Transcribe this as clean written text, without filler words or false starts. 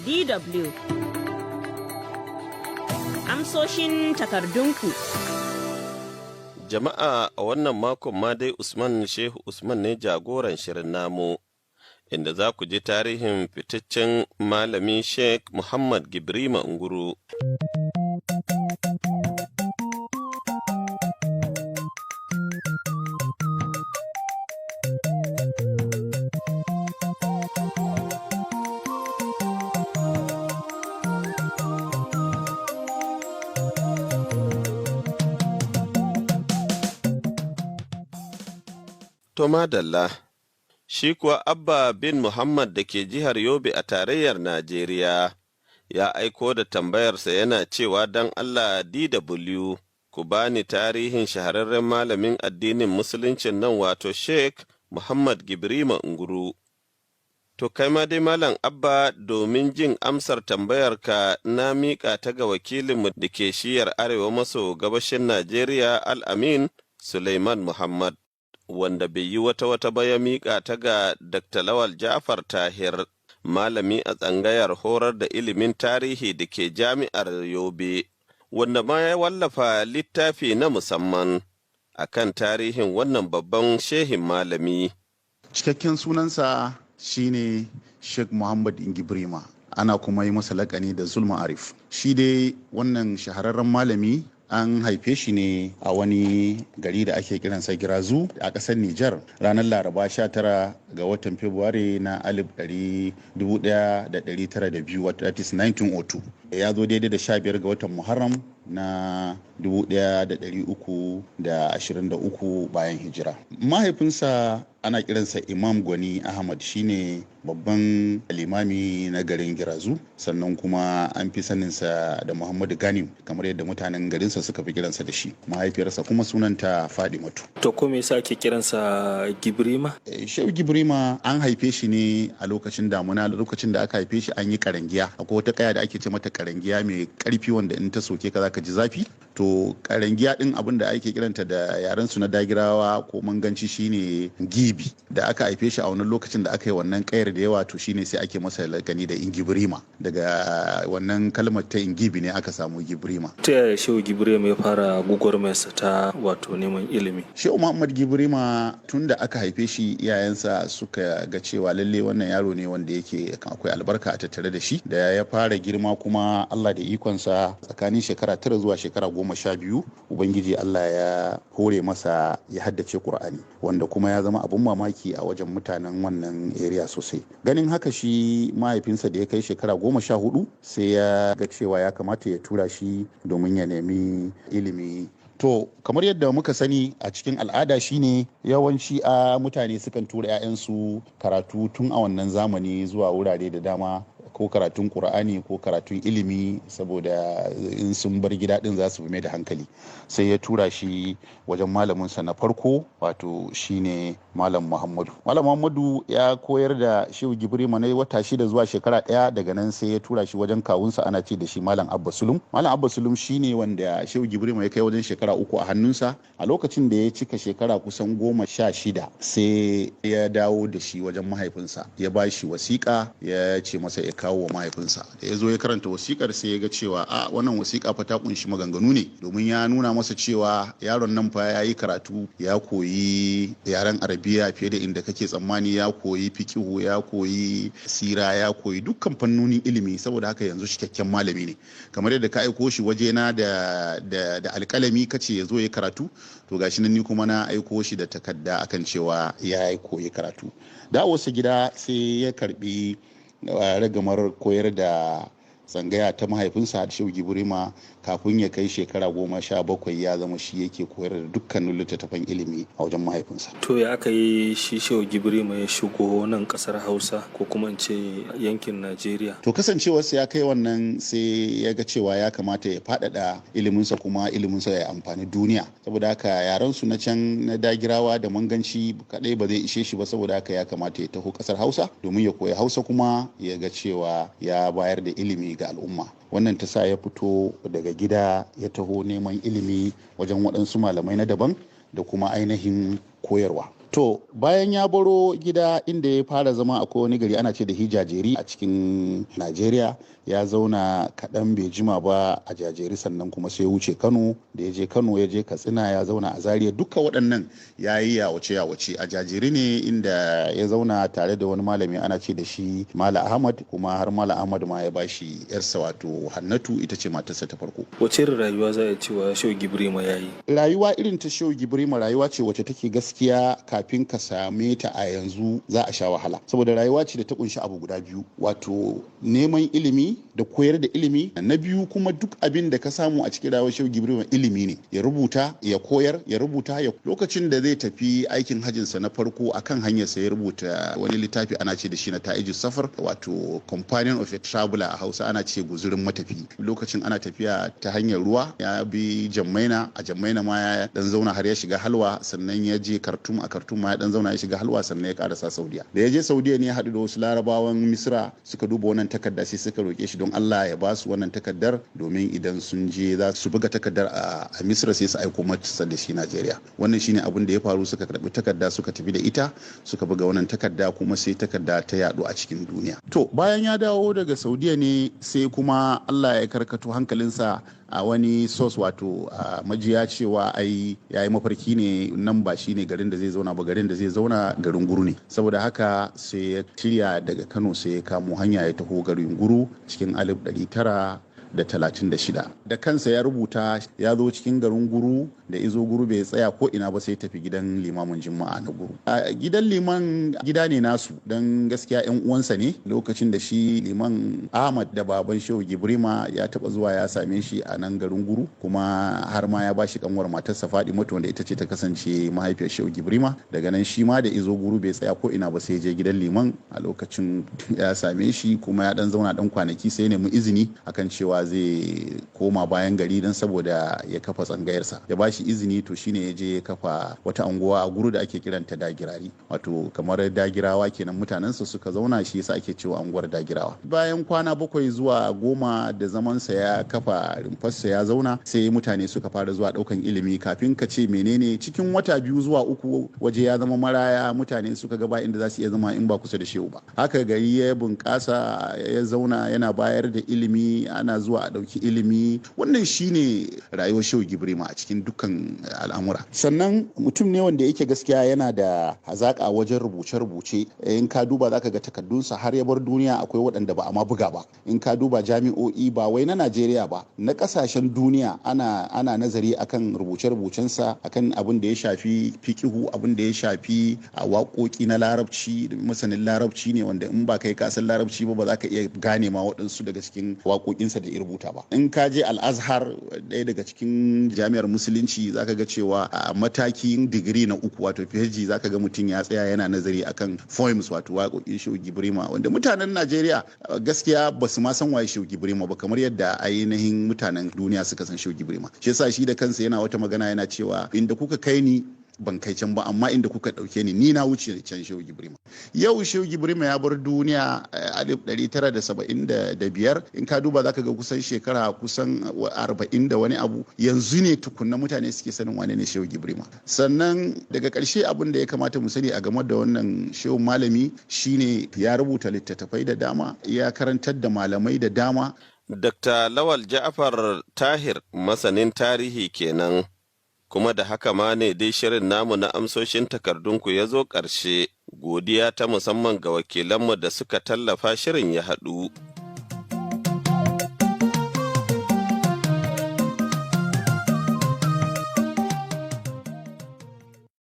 DW. Amsoshin takardunku. Jama'a, a wannan makon ma dai Usman Shehu Usman ne jagoran shirin namu, inda za ku ji tarihin fitaccen malami Sheikh Muhammad Gibrima Nguru. To madalla, shi kuwa Abba bin Muhammad da ke jihar Yobe a tarayyar Najeriya ya aiko da tambayarsa, yana cewa, "Don Allah DW, ku bani tarihin shahararren malamin addinin musuluncin nan, wato Sheikh Muhammad Gibrima Nguru." To kai ma dai, Malam Abba, domin jin amsar tambayarka na miƙa ta ga wakilinmu da ke shiyar arewa maso gabashin Najeriya, Al-Amin Suleiman Muhammad, wanda bai yi wata wata ba ya miƙa ta ga Dr. Lawal Jafar Tahir, malami a tsangayar horar da ilimin tarihi da ke jami'ar Yobe, wanda ma ya wallafa littafi na musamman akan tarihin wannan babban shehin malami. Cikakken sunansa shine Sheikh Muhammad Ingibrima, ana kuma yi masa lakani da Zulma Arif. Shi dai wannan shahararren malami an haife shi ne a wani gari da ake kiransa Girazu a ƙasar Nijar ranar Laraba 19 ga watan Fabrairu na 1902, that is 1902. Ya zo daidai da 15 ga watan Muharram na 1323 bayan hijira. Mahaifinsa ana kiransa Imam Gwani Ahmad, shine babban limami na garin Girazu, sannan kuma an fi saninsa da Muhammadu Ganim, kamar yadda mutanen garinsa suka fi kiransa da shi. Mahaifiyarsa kuma sunanta Fadimatu. To ko me yasa ake kiransa Gibrima? Shehu Gibrima an haife shi ne a lokacin damuna. Lokacin da aka haife shi an yi karangiya. Akwai wata kaya da ake ce mata karangiya mai karfi, wanda in ta soke ka zaka ji zafi. To karangiya din, abin da ake kiranta da yaren su na Dagirawa ko Manganci shine gibi. Da aka haife shi a wannan lokacin da aka yi wannan kayar da yawa, to shine sai ake masa lakani da Ingibrima. Daga wannan kalmar ta Ingibi ne aka samu Gibrima. Ta yaya Shehu Gibrima ya fara gwagwarmayarsa ta wato neman ilimi? Shehu Muhammad Gibrima, tun da aka haife shi iyayensa suka ga cewa lalle wannan yaro ne wanda yake akwai albarka a tattare da shi. Da ya fara girma kuma, Allah da ikonsa, tsakanin shekara 9 zuwa shekara 12, Ubangiji Allah ya hore masa ya haddace Qur'ani, wanda kuma ya zama abun mamaki a wajen mutanen wannan area sosai. Ganin haka, shi mahaifinsa da ya kai shekara 14 sai ya ga cewa ya kamata ya tura shi domin ya nemi ilimi. To kamar yadda muka sani a cikin al'ada shine yawanci a mutane sukan tura 'ya'yansu karatu tun a wannan zamani zuwa wurare da dama, ko karatun Ƙur'ani ko karatun ilimi, saboda in sun bar gida din za su fi mai da hankali. Sai ya tura shi wajen malaminsa na farko, wato shine Malam Muhammadu. Malam Muhammadu ya koyar da Shehu Gibrima na wata 6 zuwa shekara 1. Daga nan sai ya tura shi wajen kawunsa, ana ce da shi Malam Abba Sulum. Malam Abba Sulum shine wanda Shehu Gibrima ya kai wajen shekara 3 a hannunsa. A lokacin da ya cika shekara kusan 16, sai ya dawo da shi wajen mahaifinsa, ya ba shi wasiƙa, ya ce masa ya kawo wa mahaifinsa. Da ya zo ya karanta wasiƙar, sai ya ga cewa a wannan wasiƙa fa ta kunshi maganganu ne, domin ya nuna masa cewa yaron nan fa ya yi karatu, ya koyi yaren Arabiya fiye da inda kake tsammani, ya koyi fikihu, ya koyi sira, ya koyi dukkan fannonin ilimi. Saboda haka yanzu cikakken malami ne. Kamar yadda ka aiko shi wajena da alƙalami kace ya zo ya karatu, to gashi nan ni kuma na aiko shi da takarda akan cewa ya koyi karatu. Dawowarsa gida, sai ya karbi ragamar koyar da tsangaya ta mahaifinsa. Shehu Gibrima kafin ya kai shekara 17 ya zama shi yake koyar da dukkanin littattafan ilimi a wajen mahaifinsa. To ya aka yi shi Shehu Gibrima ya shigo nan kasar Hausa, ko kuma in ce yankin Najeriya? To kasancewarsa ya kai wannan, sai ya ga cewa ya kamata ya faɗaɗa iliminsa, kuma iliminsa ya amfani duniya. Saboda haka yaran su na can na Dagirawa da Manganci kadai ba zai ishe shi ba. Saboda haka ya kamata ya taho kasar Hausa domin ya koyi Hausa, kuma ya ga cewa ya bayar da ilimi ga al'umma. Wannan ta sa ya fito daga gida ya taho neman ilimi wajen waɗansu malamai na daban da kuma ainihin koyarwa. To bayan ya baro gida, inda ya fara zama akwai wani gari ana ce da Jajeri a cikin Najeriya. Ya zauna kaɗan, bai jima ba a Jajeri, sannan kuma sai ya wuce Kano. Da ya je Kano, ya je Katsina, ya zauna a Zaria. Duka waɗannan ya yi yawace yawace. A Jajeri ne inda ya zauna tare da wani malami ana ce da shi Mala Ahmad, kuma har Mala Ahmad ma ya bashi yarsa, wato Hannatu, ita ce matarsa ta farko. Wace irin rayuwa za a cewa Shehu Gibrima ya yi? Rayuwa irin ta Shehu Gibrima rayuwa ce wacce take gaskiya kafin ka same ta a yanzu za a sha wahala, saboda rayuwa ce da ta kunshi abu guda biyu, wato neman ilimi da koyar da ilimi. Na biyu kuma, duk abin da ka samu a cikin rayuwar Shehu Gibrima ilimi ne. Ya rubuta, ya koyar, ya rubuta ya. Lokacin da zai tafi aikin hajjinsa na farko, akan hanyarsa ya rubuta wani littafi ana ce da shi na Ta'iju Safar, wato Companion of a Traveler, a Hausa ana ce Guzurin Matafi. Lokacin ana tafiya ta hanyar ruwa, ya bi Jammaina, a Jammaina ma ya dan zauna har ya shiga halwa, sannan ya je Kartum, a Kartum ma ya dan zauna ya shiga halwa, sannan ya karasa Saudiya. Da ya je Saudiya ne ya haɗu da wasu Larabawan Misra, suka duba wannan takarda, sai suka roƙe shi don Allah ya ba su wannan takardar, domin idan sun je za su buga takardar a Misra, sai su aiko masa da shi Najeriya. Wannan shine abin da ya faru. Suka karbi takarda, suka tafi da ita, suka buga wannan takarda, kuma sai takarda ta yaɗu a cikin duniya. To bayan ya dawo daga Saudiya ne sai kuma Allah ya karkato hankalinsa a wani source, wato a majiya, cewa ai ya yi mafarki ne, nan ba shi ne garin da zai zauna ba, garin da zai zauna garin Guru ne. Saboda haka sai ya shirya daga Kano, sai ya kamo hanya ya taho garin Guru cikin 1936. Da kansa ya rubuta, ya zo cikin garin Guru. Da izo Guru, bai tsaya ko ina ba, sai tafi gidan limamin Juma'a na Guru. A gidan liman, gida ne nasu, don gaskiya yan uwansa ne. Lokacin da shi Liman Ahmad da baban Shehu Gibrima ya taba zuwa ya same shi a nan garin Guru, kuma har ma ya bashi kanwar matarsa Fadimatu, wanda ita ce ta kasance mahaifiyar Shehu Gibrima. Daga nan shi ma da izo Guru, bai tsaya ko ina ba, sai je gidan liman. A lokacin ya same shi kuma ya dan zauna dan kwanaki, sai ya nemi izini akan cewa zai koma bayan gari don saboda ya kafa tsangayarsa. Ya bashi izini. To shine ya je ya kafa wata anguwa a Guru da ake kiranta Dagirari, wato kamar Dagirawa kenan. Mutanensa suka zauna, shi yasa ake cewa anguwar Dagirawa. Bayan kwana 7 zuwa 10 da zamansa, ya kafa rumfarsa ya zauna, sai mutane suka fara zuwa daukan ilimi. Kafin ka ce menene, cikin wata 2 zuwa 3 waje ya zama maraya. Mutane suka ga ba inda za su iya zama in ba kusa da Shehu ba. Haka gari ya bunƙasa, ya zauna yana bayar da ilimi, ana zuwa a ɗauki ilimi. Wannan shine rayuwar Shehu Gibrima a cikin dukkan al'amura. Sannan mutum ne wanda yake gaskiya yana da hazaƙa wajen rubuce-rubuce. In ka duba, zaka ga takardunsa har ya bar duniya akwai waɗanda ba a ma buga ba. In ka duba jami'o'i, ba wai na Najeriya ba, na ƙasashen duniya, ana nazari akan rubuce-rubucensa, akan abin da ya shafi fikihu, abin da ya shafi a waƙoƙi na Larabci. Masanin Larabci ne, wanda in ba kai ka san Larabci ba, ba za ka iya gane ma waɗansu daga cikin waƙoƙinsa da ya rubuta ba. In ka je Al-Azhar, ɗaya daga cikin jami'ar Musulunci, zaka ga cewa a matakin digiri na uku, wato PhD, zaka ga mutum ya tsaya yana nazari akan poems, wato waƙoƙin Shehu Gibrima, wanda mutanen Najeriya gaskiya ba su ma san waye Shehu Gibrima ba kamar yadda ainihin mutanen duniya suka san Shehu Gibrima. Shi yasa shi da kansa yana wata magana, yana cewa, "Inda kuka kai ni ban kai can ba, amma inda kuka ɗauke ni, ni na wuce can." Shehu Gibrima, yau Shehu Gibrima ya bar duniya 1975. In ka duba, zaka ga kusan shekara kusan 40 da wani abu. Yanzu ne tukunna mutane suke sanin wane ne Shehu Gibrima. Sannan daga ƙarshe, abin da ya kamata mu sani a game da wannan shehu malami shine ya rubuta littattafai da dama, ya karantar da malamai da dama. Dr. Lawal Ja'far Tahir, masanin tarihi kenan. Kuma da haka ma ne dai shirin namu na Amsoshin Takardunku ya zo ƙarshe. Godiya ta musamman ga wakilanmu da suka tallafa shirin ya haɗu.